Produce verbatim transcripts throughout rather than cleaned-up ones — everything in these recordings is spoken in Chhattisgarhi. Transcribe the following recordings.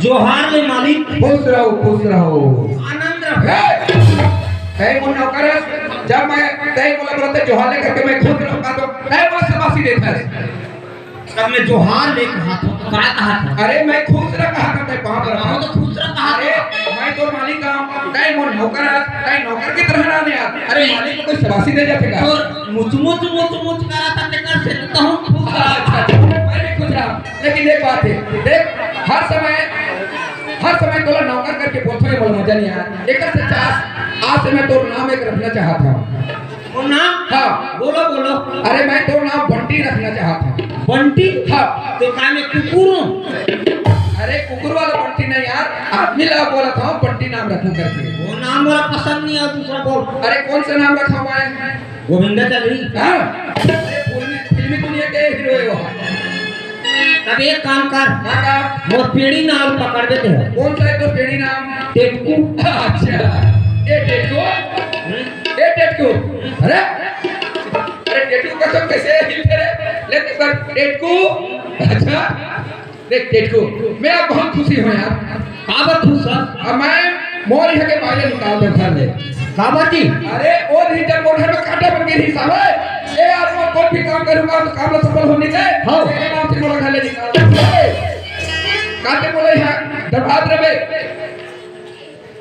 जोहार ले मालिक। खुश रहो, खुश रहो। आनंद रहो। ए, तैं मोर नौकर हस, जब मैं तैं मोला बोलथे जोहार ले करके मैं खुश रहूं का, तो तैं मोला शाबाशी देथस। तब मैं जोहार ले कहा था, तो का कहा था? अरे, मैं खुश रह कहा था, तैं पाँव पर हाँ, तो खुश रह कहा अरे, था। मैं तोर मालिक हूं, तैं मोर नौकर हस, तैं नौकर की तरह ना यार। अरे, मालिक को कोई शाबाशी दे जाथे का? तो मुच, मुच, मुच, मुच करा था, तेकर से तो हम खुश रहा। अच्छा, अच्छा, मैं भी खुश रहा। लेकिन एक बात है, देख, हर समय, हर समय तोला नौकर करके बोलथों, ये मोला मजा नहीं आया। एकर से अच्छा आज, आज से मैं तोर नाम एक रखना चाहत हूं। वो नाम? हाँ। बोलो, बोलो। अरे, मैं तोर नाम बंटी रखना चाहत हूं। बंटी? हाँ। तो का मैं कुकुर हूं? अरे, कुकुर वाला बंटी नहीं यार, आदमी ला बोलत हूं, बंटी नाम रखूं करके। वो नाम मोला पसंद नहीं है, दूसरा बोल। अरे, कौन सा नाम रखा हुआ है? गोविंदा चौधरी। हाँ? अरे, फिल्मी, फिल्मी दुनिया के हीरो है वो। तब एक काम कर, हाँ, का? मोर पेड़ी नाम पकड़ देते हैं। कौन सा है तो पेड़ी नाम? टेटकू। अच्छा, ए टेटकू, हम्म? ए टेटकू, अरे, अरे टेटकू का तो कैसे हिलथे रे? लेते कर टेटकू। अच्छा, देख टेटकू, मैं अब बहुत खुशी हूं यार। काबर खुश हस? अब मैं मोर यहाँ के बाहर निकाल दे घर ले। काबर जी? अरे, वो नहीं जब मोर घर में कांटा बन गई थी साहब। ए यार, वो कोई भी काम करूंगा तो काम में सफल होने के। हाँ। मेरे नाम से मोर घर ले निकाल दे। कांटे बोले यहाँ दरबार रहे।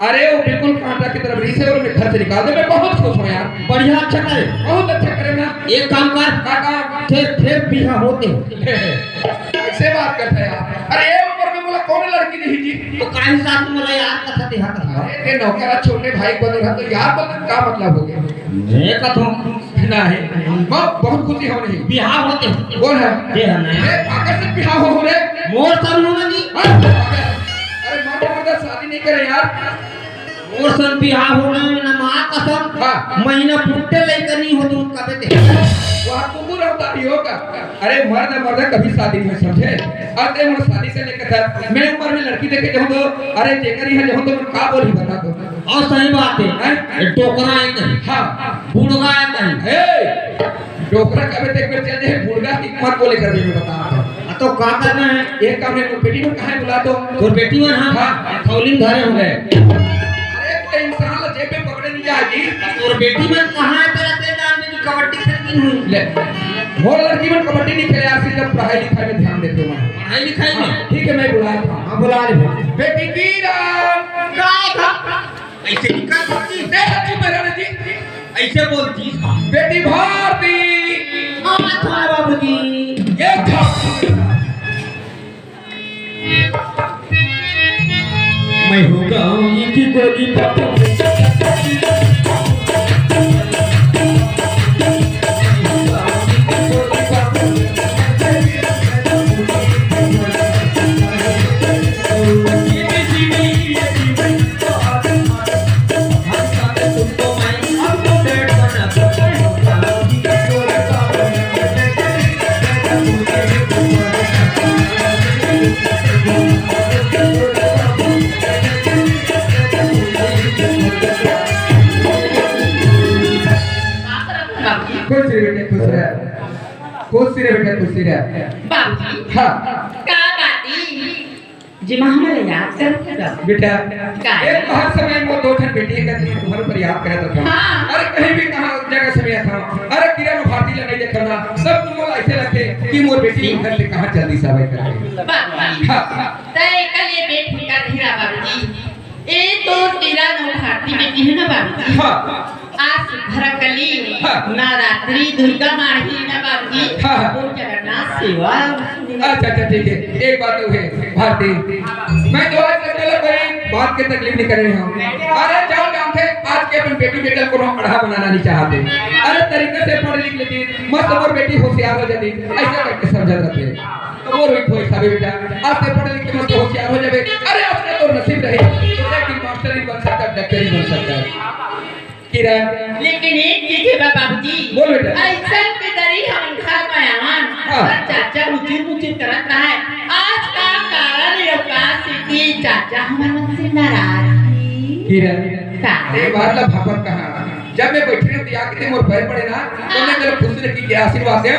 अरे, वो बिल्कुल कांटा की तरह रिसे और मैं घर से निकाल दे। मैं बहुत खुश हूँ यार। बढ़िया, अच्छा करे। बहुत अच्छा करे ना। एक काम कर। का काम? फिर, फिर बिहा होते। कैसे बात करता है यार? अरे, ये उम्र में बोला कौन लड़की नहीं जी? तो काहे साथ में बोला यार, कथा ते हाथ लगा। अरे, ते नौकर छोटे भाई बने रहा तो यार बने का मतलब हो गया? मैं कथों। नहीं, बहुत, बहुत खुशी हो रही। बिहा होते। कौन है? ये है ना। ये पागल से बिहा हो रे। मोर सन होना जी। हाँ, अरे, मर्द मर्द शादी नहीं करे यार। मोर सन बिहा हो गए ना, माँ कसम। हाँ। महीना फुट्टे लेकर नहीं हो तुम कबे ते। वहाँ कुकुर रहता भी होगा। अरे मर्द मर्द कभी शादी नहीं समझे। अरे वो शादी से लेकर था। मैं उम्र में लड़की देखे जाऊँ तो, अरे जेकर यहाँ जाऊँ तो मैं का बोली बता दो। और सही बात है। हैं? ये डोकरा है कहीं। हाँ। बुढ़गा है कहीं। ए, डोकरा कबे देख में चल जाए, बुढ़गा की मत बोले कर दे, मैं बता दो। हाँ, तो का करना है? एक काम है, बेटी में कहाँ है बुला दो। तो बेटी में हाँ, हाँ। खौलिन धरे हो गए। अरे कोई इंसान ला जेब में पकड़े नहीं जाएगी। और बेटी मन कहाँ है तेरा तेल डालने की कबड्डी खेलती हुई? ले, मोर लड़की मन कबड्डी नहीं खेले, आज से जब पढ़ाई लिखाई में ध्यान देते हैं। पढ़ाई लिखाई में? हाँ, ठीक है, मैं बुलाया था। हाँ, बुला ले। बेटी की राम। काय था? ऐसे निकल पड़ती। दे हड्डी मेरा जी। ऐसे बोलती। बेटी भारती। हाँ, था बाबूजी। ये था। मैं हूँ गाँव की गोली पापा। खुश रहे बेटे, खुश रहे। खुश रहे बेटे, खुश रहे। बाबूजी। हाँ। का बात ई? जी, माँ हमला याद करत हे का? बेटा, का? एक हर समय मोर दो ठन बेटी हे, तुम्हारे पर याद करत रहा। हाँ। अरे कहीं भी कहाँ जगह समय था, अरे किरण भारती ला नहीं देखा ना, सब तुम लोग ऐसे लगते कि मोर बेटी घर से कहाँ जल्दी से आवे करे। बाबूजी। हाँ। तय कले बेफिकर हीरा बाबूजी। ए तो तेरा नौ भारती में की है ना बाबूजी? हाँ। आज सुभ्रकली, हाँ। नवरात्रि दुर्गा माही ना बाबूजी? हाँ, हाँ। वो जगन्नाथ सेवा। अच्छा, अच्छा, ठीक है। एक बात तो है, भारती। मैं तो आज तक चलो कोई बात के तकलीफ नहीं कर रही हूँ। अरे, जाओ जानते, आज के अपन बेटी बेटा को अढ़ा बनाना नहीं चाहते। अरे, तरीके से पढ़ लिख लेती, मस्त और बेटी होशियार हो जाती, ऐसा करके समझा जाते। तो वो रोहित भाई साहब बेटा, आज से पढ़ लिख के मस्त होशियार हो जावे। अरे, आज का तो नसीब रहे, तो एक दिन मास्टर ही बन सकता है, डॉक्टर ही बन सकता है। किरण। लेकिन एक चीज है बा-, बाबूजी। बोल बेटा। ऐसन के दरी हम घर में आवन, हाँ। और चाचा मुचिर मुचिर करत रहा है। आज का कारण ये का स्थिति चाचा हमारे मन से नाराज ही। किरण। का? ये बात ला भापत कहाँ? जब मैं बैठी रहती आके ते मोर पैर पड़े ना, तो मैं तेरे खुश रखी के आशीर्वाद दे।